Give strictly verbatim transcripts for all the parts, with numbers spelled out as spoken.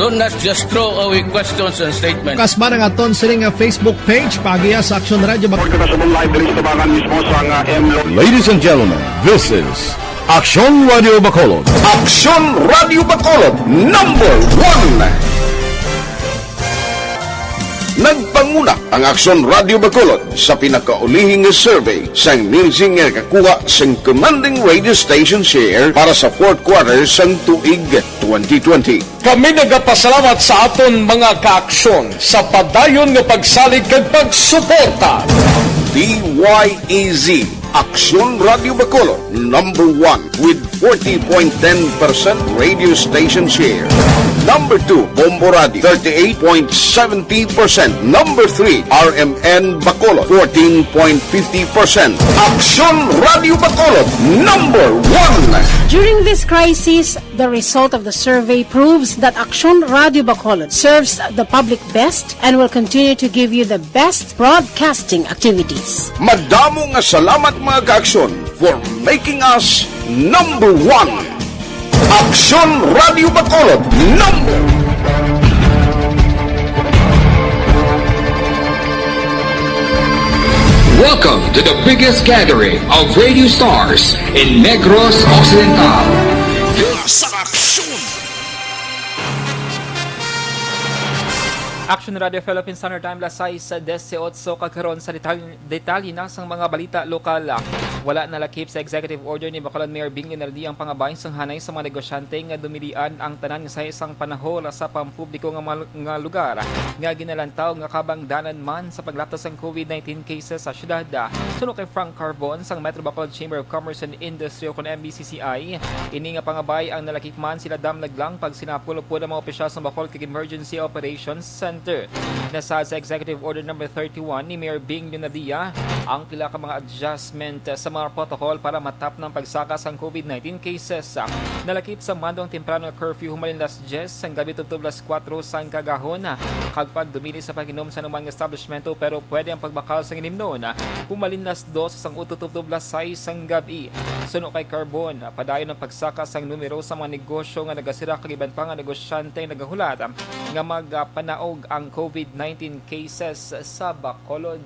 Don't not just throw away questions and statements. Kasbara nga ton sini nga Facebook page, paagiha sa Aksyon Radio Bak- Report kita sa live diri sa Tabangan mismo sa nga M Lo- Ladies and gentlemen, this is Aksyon Radio Bacolod. Aksyon Radio Bacolod, number one. Nagpanguna ang Aksyon Radio Bacolod sa pinakaulihi nga survey sang Nielsen nga nakakuha sang commanding radio station share para sa fourth quarter sang tuig twenty twenty. Kami nagapasalamat sa aton mga kaaksyon sa padayon nga pagsalig kag pagsuporta. D Y E Z, Aksyon Radio Bacolod, number one with forty point ten percent radio station share. Number two, Bombo Radio, thirty-eight point seventy percent. Number three, R M N Bacolod, fourteen point fifty percent. Aksyon Radio Bacolod, number one. During this crisis, the result of the survey proves that Aksyon Radio Bacolod serves the public best and will continue to give you the best broadcasting activities. Madamo nga salamat, mga kaaksyon, for making us number one. Aksyon Radio Bacolod, number Welcome to the biggest gathering of radio stars in Negros Occidental. Sa Aksyon. Action Radio Philippines Standard Time, las sais dieciocho, kag karon sa detalye, detalye na sang mga balita lokal. Wala nalakip sa executive order ni Bacolod Mayor Bing Leonardia ang pangabay sang hanay sa mga negosyante nga dumilian ang tanan sa isang panahon sa pampubliko nga, mal- nga lugar nga ginalantaw nga kabangdanan man sa paglatas sang COVID nineteen cases sa syudad. Suno kay Frank Carbon sang Metro Bacolod Chamber of Commerce and Industry o kon M B C C I, ini nga pangabay ang nalakip man sila damlag lang pag sinapol upod ang mga opisyal sa Bacolod kag Emergency Operations Center. Nasaad sa Executive Order Number thirty-one ni Mayor Bing Leonardia ang pila ka mga adjustment sa mga protocol para matapnan ang pagsaka sang COVID nineteen cases. Nalakip sa mando ang temprano nga curfew humalin las diyes sang gabi tubtob las kuwatro sang kagahon, kag pagdumili sa pag-inom sa anuman nga establishmento, pero pwede ang pagbakal sang inimnon humalin las dos sang udto tubtob las sais sang gab-i. Suno kay Carbon, padayon ang pagsaka sang numero sa mga negosyo nga nagasira kag iban pa nga negosyante nagahulat nga magpanaog ang COVID nineteen cases sa Bacolod.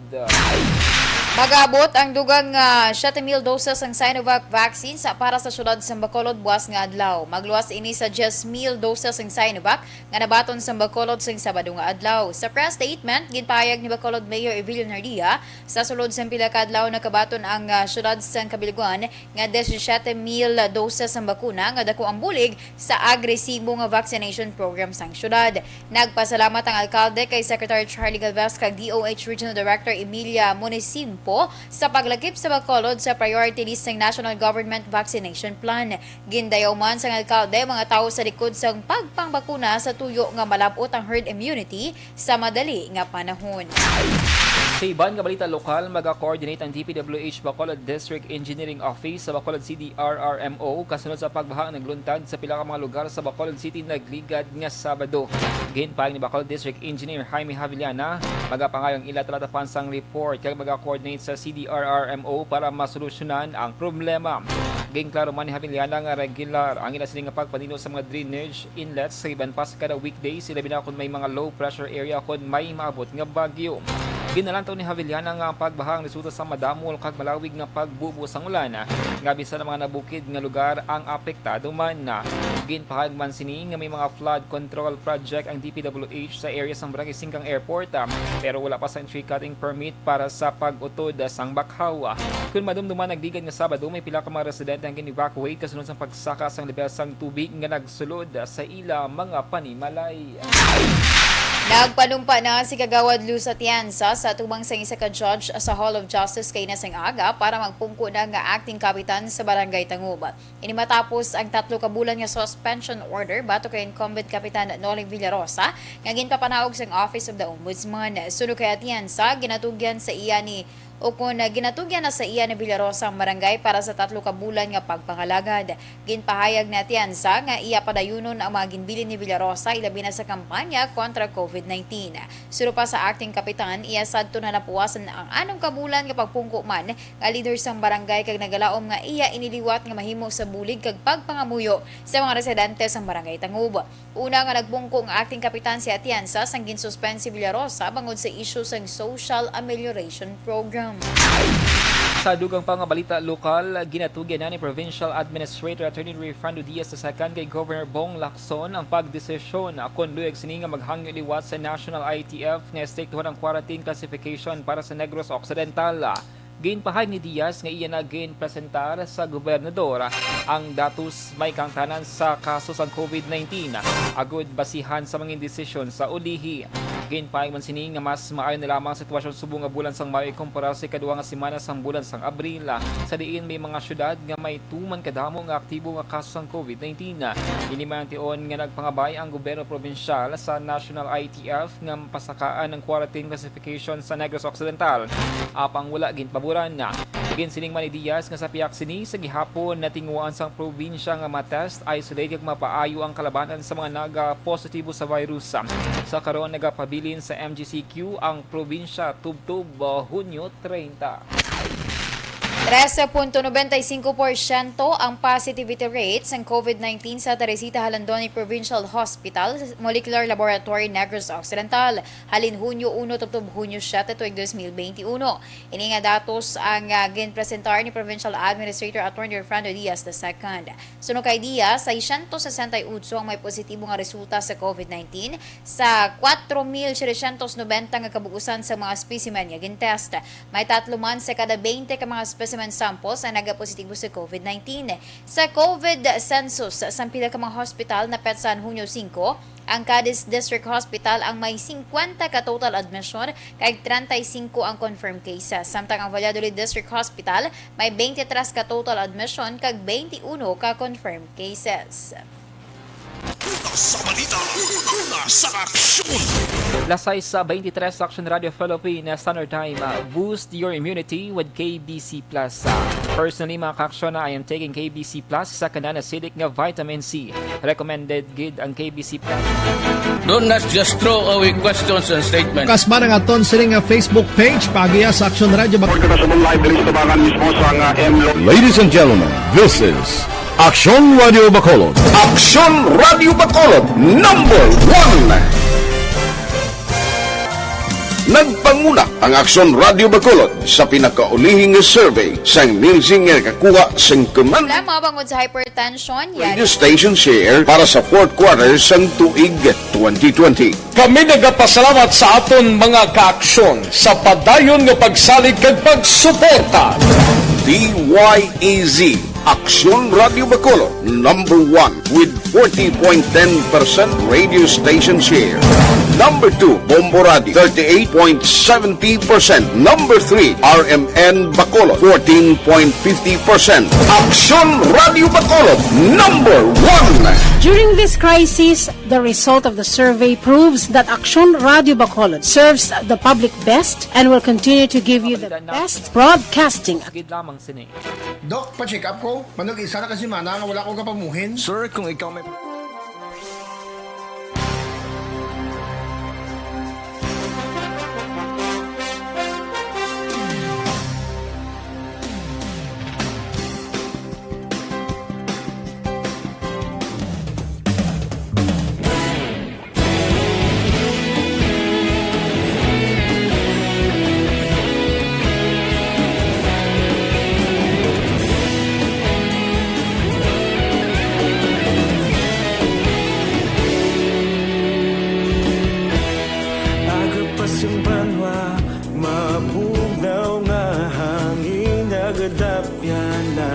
Mag-abot ang dugang nga siyete mil doses sang Sinovac vaccine sa, para sa siyudad sang Bacolod buas nga adlaw. Magluwas ini sa diyes mil doses sang Sinovac nga nabaton sang Bacolod sang Sabado nga adlaw. Sa press statement, ginpahayag ni Bacolod Mayor Evelio Nardia, sa sulod sang pila ka adlaw nakabaton ang, ah, siyudad sang Cabilguan nga disisiete mil doses sang bakuna nga dako ang bulig sa agresibo nga vaccination program sang siyudad. Nagpasalamat ang alkalde kay Secretary Charlie Galvez kag D O H Regional Director Emilia Monesimpo sa paglakip sa Bacolod sa priority list sang National Government Vaccination Plan. Gindayaw man sang alkalde ang mga tawo sa likod sang pagpangbakuna sa tuyo nga malab-ot ang herd immunity sa madali nga panahon. Sa iban nga balita lokal, maga-coordinate ang D P W H Bacolod District Engineering Office sa Bacolod C D R R M O kasunod sa pagbaha nga nagluntad sa pila ka mga lugar sa Bacolod City nagligad nga Sabado. Ginpahayag ni Bacolod District Engineer Jaime Havillana, magapangayo ang ila talatapan sang report kag maga-coordinate sa C D R R M O para masolusyonan ang problema. Ginklaro man ni Havillana nga regular ang ila sini nga pagpanino sa mga drainage inlets sa iban pa sa kada weekdays, ilabi na kon may mga low pressure area kon may maabot nga bagyo. Ginalantaw ni Havillana nga ang pagbaha ang resulta sa madamo kag malawig nga pagbubo sang ulan, nga bisan ang mga nabukid nga lugar ang apektado man. Ginpahayag man sini nga may mga flood control project ang D P W H sa area sang Barangay Singkang Airport, pero wala pa sang tree cutting permit para sa pag-utod sang bakhaw. Kun madumduman, nagligad nga Sabado, may pila ka mga residente ang gin-evacuate kasunod sang pagsaka sang lebel sang tubig nga nagsulod sa ila mga panimalay. Nagpanumpa na si Kagawad Luz Atienza sa atubang sang isa ka judge sa Hall of Justice kaina sang aga para magpungko na nga acting kapitan sa Barangay Tangub. Ini matapos ang tatlo ka bulan nga suspension order batok kay incumbent Kapitan Noli Villarosa nga ginpapanaog sang Office of the Ombudsman. Suno kay Atienza, ginatugyan sa iya ni Ukon, ah, ginatugyan na sa iya ni Villarosa ang barangay para sa tatlo ka bulan nga pagpangalagad. Ginpahayag ni Atienza nga iya padayunon ang mga ginbilin ni Villarosa, ilabi na sa kampanya kontra covid nineteen. Suno pa sa acting kapitan, iya sadto na napuwasan ang anom ka bulan nga pagpungko man nga leader sang barangay, kag nagalaom nga iya ini liwat nga mahimo sa bulig kag pagpangamuyo sa mga residente sang Barangay Tangub. Una nga nagpungko nga acting kapitan si Atienza sang ginsuspend si Villarosa bangod sa isyu sang social amelioration program. Sa dugang pa nga balita lokal, ginatugyan na ni Provincial Administrator Attorney Rayfrando Diaz the second kay Governor Bong Lacson ang pagdesisyon kon luyag sini nga maghangyo liwat sa National I T F nga estriktuhan ang quarantine classification para sa Negros Occidental. Ginpahayag ni Diaz nga iya na ginpresentar sa gobernador ang datos may kahangtanan sa kaso sang covid nineteen, agud basihan sa mga desisyon sa ulihi. Ginpahayag man sini nga mas maayo na lamang ang sitwasyon subong nga bulan sang Mayo ikumpara sa ikaduha nga semana sang bulan sang Abril, sa diin may mga syudad nga may tuman kadamo nga aktibo nga kaso sang covid nineteen. Ini man ang tion nga nagpangabay ang gobyerno probinsyal sa National I T F nga pasakaan ang quarantine classification sa Negros Occidental, apang wala ginpaboran. Ginsiling man ni Diaz nga sa pihak sini, sa gihapon natinguhaan sang probinsya nga ma-test, isolate kag mapaayo ang kalabanan sa mga naga-positibo sa virus. Sa karon, nagapabilin sa M G C Q ang probinsya tubtob, uh, Hunyo treinta. Trese punto nobenta y cinco porsyento ang positivity rate sang covid nineteen sa Teresita Jalandoni Provincial Hospital Molecular Laboratory, Negros Occidental, halin Hunyo uno tubtob Hunyo siete tuig dos mil benti uno. Ini nga datos ang, ah, ginpresentar ni Provincial Administrator Attorney Rayfrando Diaz the second. Suno kay Diaz, seiscientos sesenta y ocho ang may positibo nga resulta sa covid nineteen sa cuatro mil setecientos noventa nga kabug-usan sa mga specimen nga gintest. May tatlo man sa kada veinte ka mga specimen samples ang nagapositibo sa covid nineteen. Sa covid census sang pila ka mga hospital napetsa Hunyo singko, ang Cadiz District Hospital ang may singkwenta ka total admission kag treinta y cinco ang confirmed cases, samtang ang Valladolid District Hospital may twenty-three ka total admission kag twenty-one ka confirmed cases. Una sa balita, una sa aksyon. Las sais sa twenty-three sa Aksyon Radio Philippines Standard Time. Boost your immunity with K B C Plus. Personally, mga kaaksyon, I am taking K B C Plus sa kanan acidic nga vitamin C. Recommended gid ang K B C Plus. Do not just throw away questions and statements. Kasbara nga aton sini nga Facebook page, paagiha sa Aksyon Radio Bacolod. Sa live diri sa tubangan mismo sa nga M L O. Ladies and gentlemen, this is Aksyon Radio Bacolod. Aksyon Radio Bacolod, number one. Nagpanguna ang Aksyon Radio Bacolod sa pinakaulihi nga survey sang Nielsen nga nakakuha sang kaman Problema bangod sa hypertension, radio yari. Station share para sa fourth quarter sang tuig twenty twenty. Kami nagapasalamat sa aton mga kaaksyon sa padayon nga pagsalig kag pagsuporta. D Y E Z, Aksyon Radio Bacolod, number one with forty point ten percent radio station share. Number two, Bombo Radio, thirty-eight point seventy percent. Number three, R M N Bacolod, fourteen point fifty percent. Aksyon Radio Bacolod, number one. During this crisis, the result of the survey proves that Aksyon Radio Bacolod serves the public best and will continue to give you the best broadcasting. Gid lamang sini. Doc, pa-check up ko. Manog isa na ka semana nga wala ko kapamuhin. Sir, kung ikaw may Aga pa sing banwa, mabugnaw nga hangin, nagadapyan na.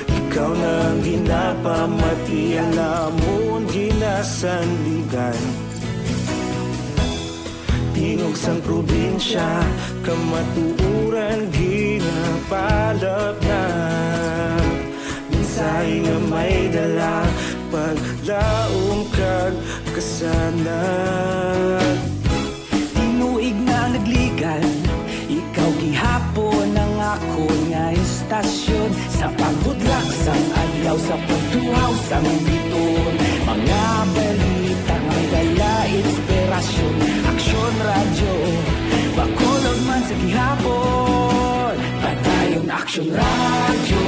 Ikaw na ang ginapamati, ang amon ginasandigan. Tingog sang probinsya, kamatuoran ginapalapnag. Mensahe nga may dala, paglaom kag kasanag. Tinuig na ang nagligan, ikaw gihapon Tasyon sa pagbudlak sang adlaw, sa pagtuhaw sang bituon, mga balita nga may dala inspirasyon. Aksyon Radyo, Bacolod man sa gihapon. Padayon Aksyon Radyo,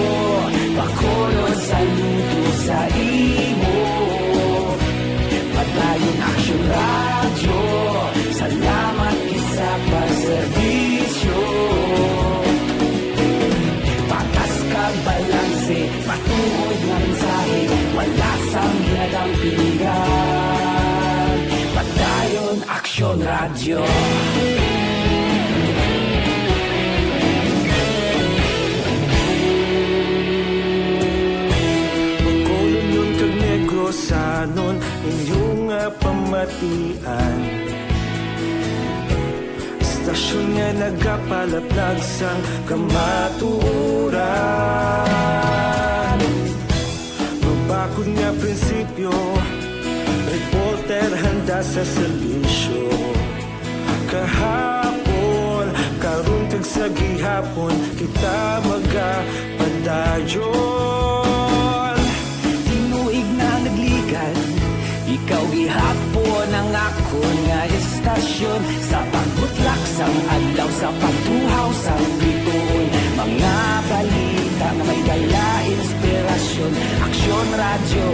Bacolod, saludo sa imo. Padayon Aksyon Radyo, salamat gid sa pagserbisyo. Patas kag balanse, matuod nga mensahe, wala sang ginadampingan. Padayon Aksyon Radyo. Bacolodnon kag Negrosanon, inyo nga pamatian. Istasyon nga nagapalaplag sang kamatuoran. Mabakod nga prinsipyo, reporter handa sa serbisyo. Kahapon, karon, kag sa gihapon, kita magapadayon. Tinuig na nagligan, ikaw gihapon ang akon nga istasyon. Sa pagbutlak sang adlaw, sa pagtuhaw sang bituon, mga balita nga may dala inspirasyon. Aksyon Radyo,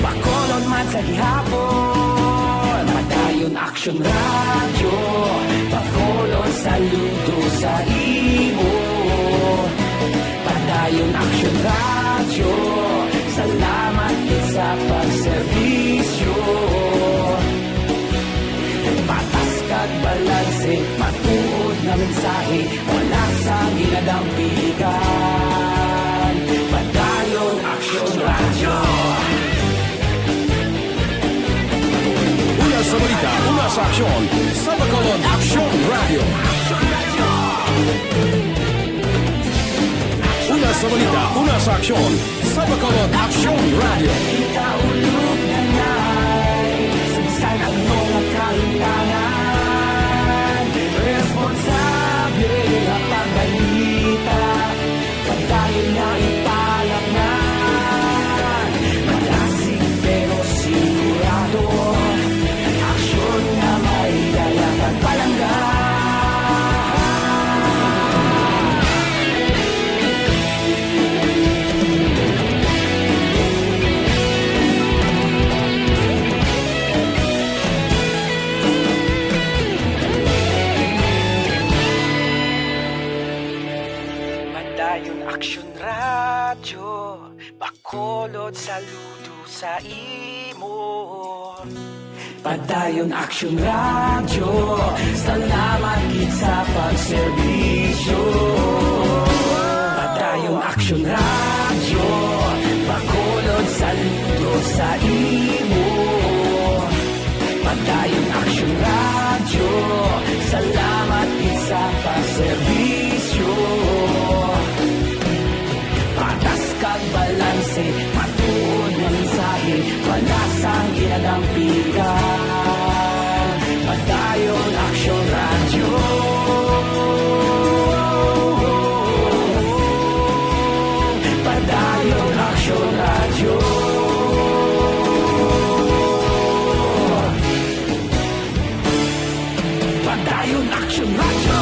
Bacolod man sa gihapon. Padayon Aksyon Radyo, Bacolod, saludo sa imo. Padayon Aksyon Radyo, salamat gid sa pagserbisyo. Patas kag balanse, matuod nga mensahe, wala sang ginadampigan. Padayon Aksyon Radyo. Una sa balita, una sa aksyon, sa Bacolod Aksyon Radyo. Una sa balita, una sa aksyon, sa Bacolod Aksyon Radyo. Kita ulog na nay, sagsan ang mga kahitangan. Responsable nga pagbalita, padayon nga ipalaknag. Madasig pero sigurado, aksyon nga may dala kag palangga. Padayon Aksyon Radyo, Bacolod, saludo sa imo. Padayon Aksyon Radyo, salamat gid sa pagserbisyo. Padayon Aksyon Radyo, Bacolod, saludo sa imo. Padayon Aksyon Radyo, salamat gid sa pagserbisyo. Patas kag balanse, matuod nga mensahe, wala sang ginadampigan. Padayon Aksyon Radyo. Padayon Aksyon Radyo. Padayon Aksyon Radyo.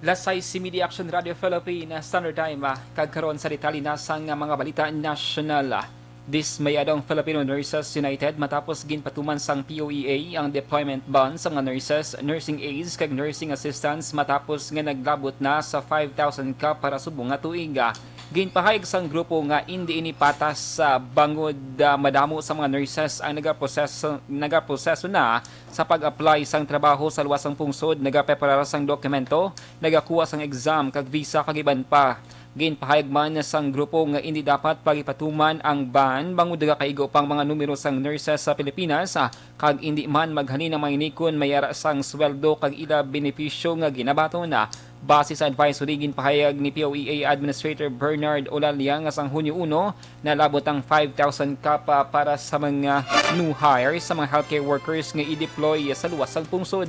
Las sais y media, Aksyon Radyo Philippine Standard Time, ah, kag karon sa detalye na sang mga balita nasyonal. Ah, dismayado ang Filipino Nurses United matapos ginpatuman sang P O E A ang deployment ban sa mga nurses, nursing aides, kag nursing assistants matapos nga naglabot na sa five thousand ka para subong nga tuig. Ah, ginpahayag sang grupo nga indi ini patas, ah, bangod, ah, madamo sa mga nurses ang nagaproseso, nagaproseso na sa pag-apply sang trabaho sa luwas sang pungsod, nagapreparar sang dokumento, nagakuha sang exam kag visa kag iban pa. Ginpahayag man sang grupo nga indi dapat pagipatuman ang ban bangod nagakaigo pang mga numero sang nurses sa Pilipinas, ah, kag indi man maghalin ang mga ini kon may ara sang sweldo kag ila benepisyo nga ginabaton. Ah, Base sa advisory, ginpahayag ni P O E A Administrator Bernard Olalia nga sang Hunyo uno, nalabot ang five thousand cup, ah, para sa mga new hires sa mga healthcare workers nga i-deploy sa luwas sang pungsod.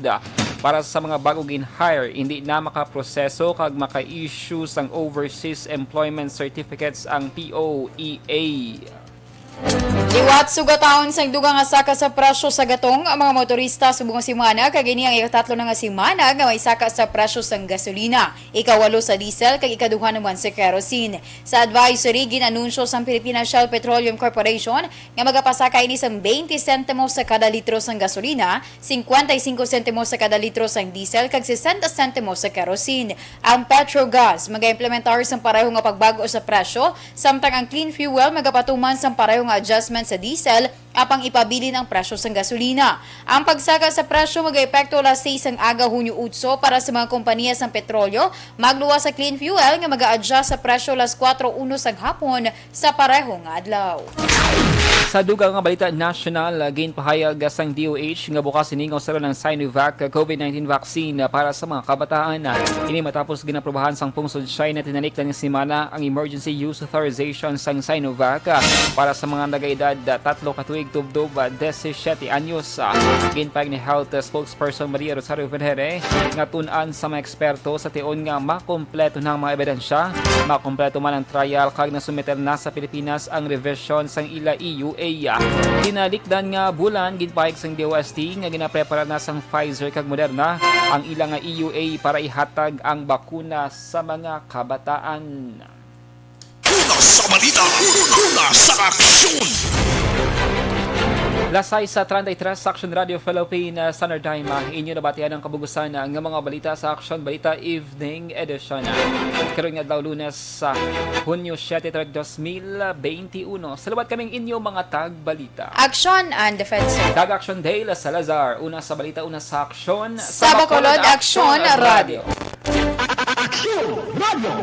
Para sa mga bago gin-hire, hindi na makaproseso kag maka-issue sang overseas employment certificates ang P O E A. Liwat sugataon sang dugang nga saka sa presyo sa gatong ang mga motorista subong nga semana, kag ini ang ikatatlo na nga semana nga may saka sa presyo sang gasolina, ikawalo sa diesel, kag ikaduha naman sa kerosene. Sa advisory, gin-anunsyo sang Philippine Shell Petroleum Corporation nga magapasaka ini sang twenty sentimos sa kada litro sang gasolina, cincuenta y cinco sentimos sa kada litro sang diesel, kag sesenta sentimos sa kerosene. Ang Petrogas magaimplementar sang pareho nga pagbag-o sa presyo, samtang ang Clean Fuel magapatuman sang pareho nga adjustment sa diesel, apang ipabilin ang presyo sang gasolina. Ang pagsaka sa presyo magaepekto alas seis sang aga, Hunyo otso, para sa mga kompanya sang petrolyo, magluwas sa Clean Fuel nga mag-a-adjust sa presyo alas kuwatro uno sang hapon sa pareho nga adlaw. Sa dugang nga balita nasyonal, ginpahayag sang D O H nga bukas ini nga usaron ang Sinovac COVID nineteen vaccine para sa mga kabataan. Ini matapos ginaprobahan sang pungsod Shayna tinalikdan nga semana ang emergency use authorization sang Sinovac para sa mga nagaedad tatlo ka tuig tubtob disisiete anyos. Ginpahayag ni Health Spokesperson Maria Rosario Venere nga tun-an sa mga eksperto sa tion nga makompleto na ang mga ebidensya, makompleto man ang trial kag nasumiter na sa Pilipinas ang revision sang ila E U A. Tinalikdan nga bulan, ginpahayag sang D O S T nga ginaprepara na sang Pfizer kag Moderna ang ila nga E U A para ihatag ang bakuna sa mga kabataan. Una sa balita, una sa aksyon. Las sais treinta y tres, Action Radio Philippine, uh, Standard Time, uh, inyo nabatian ang kabug-usan, uh, nga mga balita sa Action Balita Evening Edition. Karon nga adlaw, Lunes, sa Hunyo siete, tarik dos mil beinti uno. Salamat kaming inyo mga tagbalita. Action and Defense. Kag Action Dale Salazar, una sa balita, una sa aksyon. Sa Bacolod, Action Radio. Action Radio.